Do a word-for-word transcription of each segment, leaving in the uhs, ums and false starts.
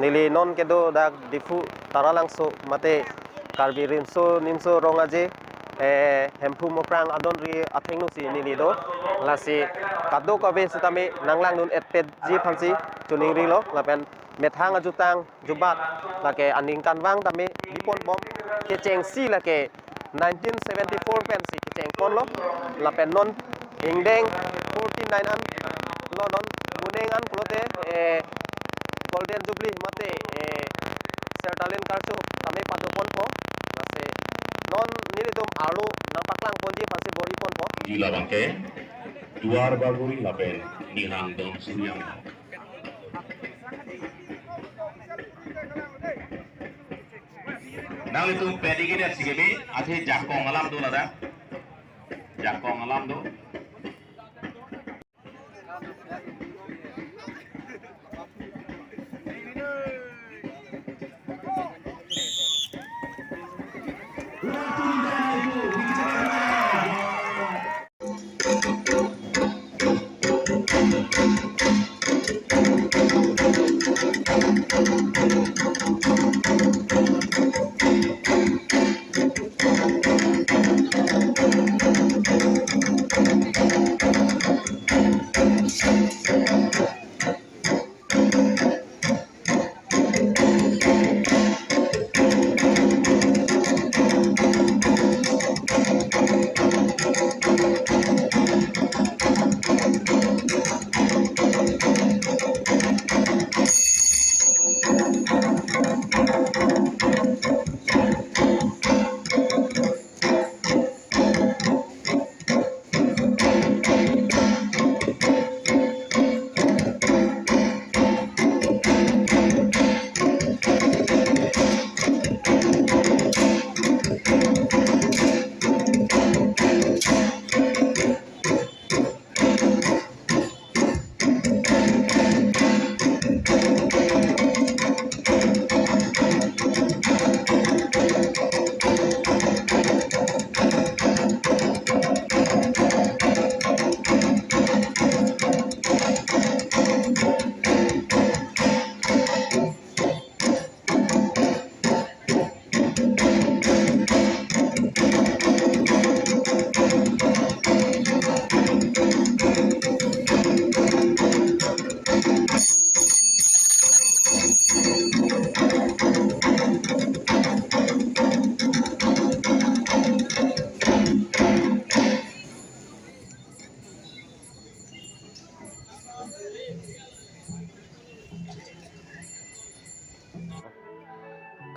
Neli non kedo dak Diphu Taralangso mate Karbi Riso Nimso Rong Aje, eh, Hemphu Mukrang adon ri athengno si neli do. Lasi kadokave sitame nanglangdun etpetji aphansi choningrilo, lapen methang ajutang jubat lake aningkanvang tame bipon bom, kechengsi lake nineteen seventy-four pensi kechengponlo, lapen non ingdeng forty-nine anlo, non muning an pulote, eh, Golden Jubilee mate, eh, Sertalin Karcho tame padoponpo, lasi non nelitum arlo nangpaklangponji aphansi bor-iponpo. Jila abangke Duar Bagori lapen Nihang Dong Suryang. Nanglitum pedi gini sigi bi, athe jakong alam do ladak. Jakong alam do.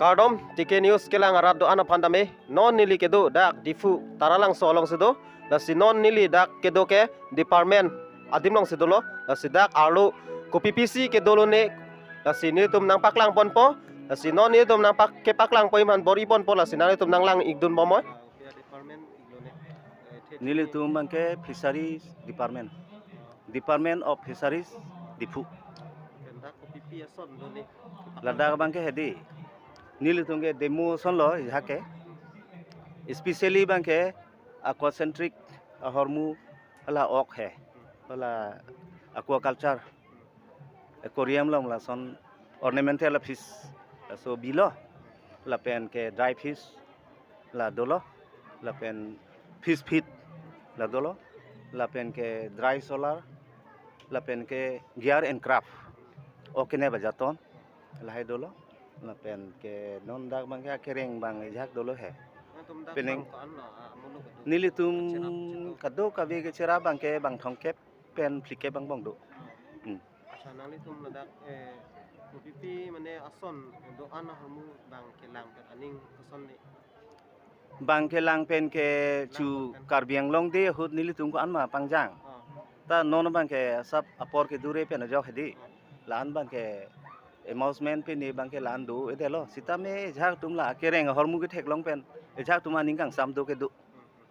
Kardom, T K News kelang arat do-an aphan tame, non neli kedo dak Diphu Taralangso alongsi do, lasi non neli dak kedo ke department adim alongsi dolo, lasi dak arlo kopi pisi kedo lone, lasi nelitum nangpaklangponpo, lasi non nelitum nangpak kepaklangpo iman bor-iponpo, lasi nanglitum nanglang-ikdun bomoi. Nelitum abangke Fisheries Department, Department of Fisheries, Diphu. Pen dak kopi pi ason do ne? Ladak abangke hedi, nelitum ke demo asonlo ajahak ke. Especially abangke aquacentric ahormu hala ok he, hala aquaculture, aquarium along lason ornamental fish laso bilo, lapen ke dry fish la dolo, lapen fish feed la dolo, lapen ke dry solar, lapen ke gear and craft, ok kene bajaton lahai dolo, lapen ke non dak abangke akereng abang ajahak dolo he. Nangtum dak Pening. Bang ko-an lo, ah, muluk itu? Nelitum kecherap situ. Kadokave kecherap abangke bang thomkep pen phlikep angbong do. Hmm. Accha, nanglitum ladak, eh, kopi pi mane ason do-an ahormu bang kelang pen aning koson ne? Bang kelang pen ke chu Lang pen. Karbi Anglong de ahut nelitum ko-an ma pangjang. Oh. Ta non abangke asap apor kedure pen ajok hedi. Oh. La-an abangke amusement pen ne abangke la-an do-edetlo. Sitame ajahak atum la akereng ahormu ketheklong pen ajahak atum aning kangsam do kedo.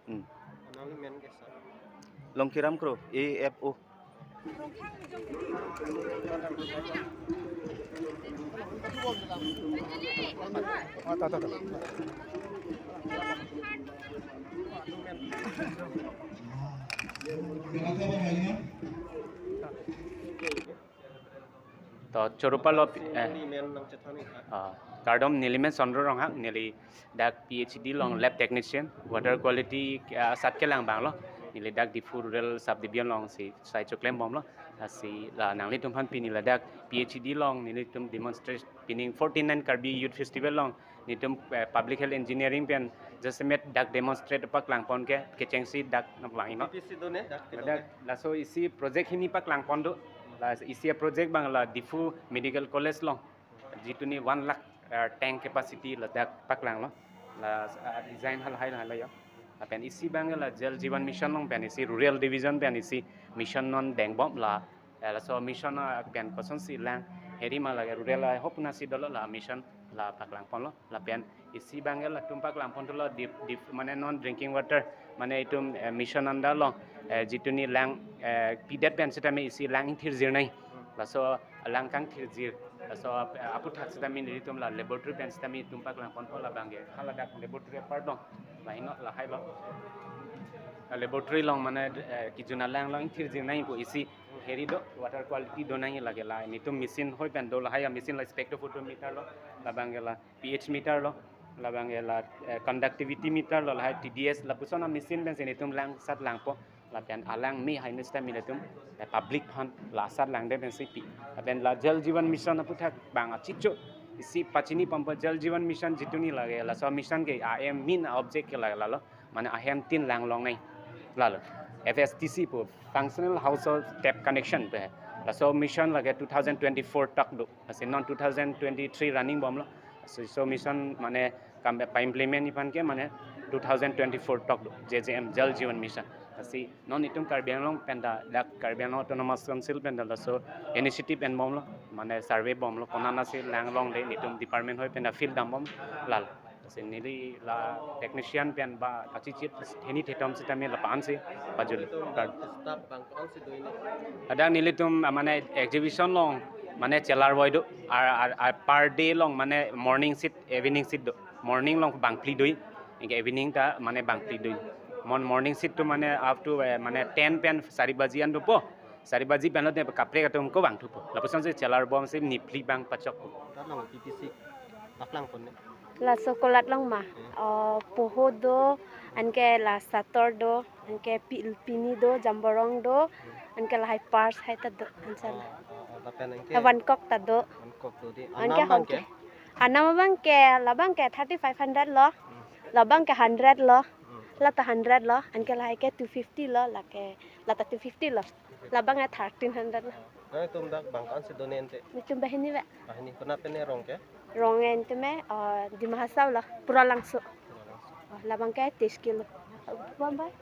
Hmm. Nangli men ke sir? Longkiram Kro, A F O. To choro-palo, eh, neli men nangchethan ik. Ah, kardom, neli men Sondro Ronghang, neli dak P H D along lab technician, water quality, ah, asat kelang abang lo. Neli dak Diphu Rural Sub Division alongsi sai choklem bomlo. Lasi la nanglitum aphan pini ladak P H D along nelitum demonstrate, pining forty-nine Karbi Youth Festival along nelitum, eh, Public Health Engineering pen jasemet dak demonstrate paklang pon ke, kechengsi dak nanglang ino. P P C do ne, dak tilo ladak ne. Laso isi project hini paklang pon do. La isi project abang la Diphu Medical College along, jituni one lakh, eh, tank capacity ladak paklang lo. La, eh, design halahai lahai lo ya. Lapen isi abang la Jal Jeevan Mission along pen isi rural division pen isi mission non deng bom la. Eh, laso mission, eh, pen kosonsi lang heri ma la rural, eh, hopna si dolo la mission la paklang pon lo. Lapen isi abang latum paklang pon dolo di, di, mane non drinking water, mane itum, eh, mission under along, eh, jituni lang, eh, pidet pen sitame isi lang ingthir jir nai. Laso lang kangthir jir. Laso, eh, aputhak sitame nelitum la laboratory pen sitame itum paklang pon pon labang ke. Haladak laboratory apart along. La ino lahai lo. La laboratory along mane, eh, kejun alang along ingthir jir nai pu isi heri do, water quality do nai lake la. Nelitum machine hoi pen do lahai a machine la spectrophotometer lo. Labang ke la pH meter lo. Labang ke la, eh, conductivity meter lo, lahai T D S lapuson a machine pensi nelitum lang asat langpo. Lapen alang me hai mista milatum, eh, public aphan la asat langdet pensi pi. Lapen la Jal Jeevan Mission aputhak abang achicho isi pachini pampa Jal Jeevan Mission jituni lake, laso mission ke a aim, main object ke lake lalo, mane ahem tin lang longnai. Lalo F H T C pu, Functional Household Tap Connection pu. Laso mission lake two thousand twenty-four tak do. Lasi non two thousand twenty-three running bomlo. Lasi laso mission mane kam pa-implement iphan ke mane two thousand twenty-four tak do, J J M, Jal Jeevan Mission. Lasi non itum Karbi Anglong pen ta, dak Karbi Anglong Autonomous Council pen ta laso initiative en bomlo, mane survey bomlo, konat anatsi lang longde, nelitum department hoi pen ta field dam bom lalo. Lasi neli la technician pen ba achichit hini thetom sitame la pansi pajuli. Kar- Staff abang ko-ansi do ini? Ladak nelitum, ah, mane exhibition along mane chelar voi do, ar, ar, ar per day along mane morning shift, evening shift do. Morning along bang phli do, anke evening ta mane bang phli do. Mon morning shift atum mane up to, eh, mane ten pen sari baji an dopo. Sari baji pen lote kaprek atum ko vangthupo. Lapusonsi chelar bomsi niphli abang pachokpo. Tar along P P C paklang pon ne? Laso kolat along ma? Hmm. Oh, poho do, anke la sator do, anke pi-, pini do, jamborong do, anke lahai pars hai ta do, ansa la. Ah, ah, ah, lapen anke? Eh, vangkok ta do. Vangkok do di. Anam abang ke? Anam abang ke, labang ke thirty-five hundred lo. Hmm. Labang ke hundred lo. Hmm. Lata hundred lo, anke lahai ke two fifty lo, lake, lata two fifty lo. Labang ke thirteen hundred lo. Nangtum dak bang ko-ansi do ne ante? Nelitum banghini ba. Banghini, konat pen ne rong ke? Rong ke nelitum, eh, Dima Hasao lo, Pura Langso. Oh, labang ke teis kilo. Bom bai.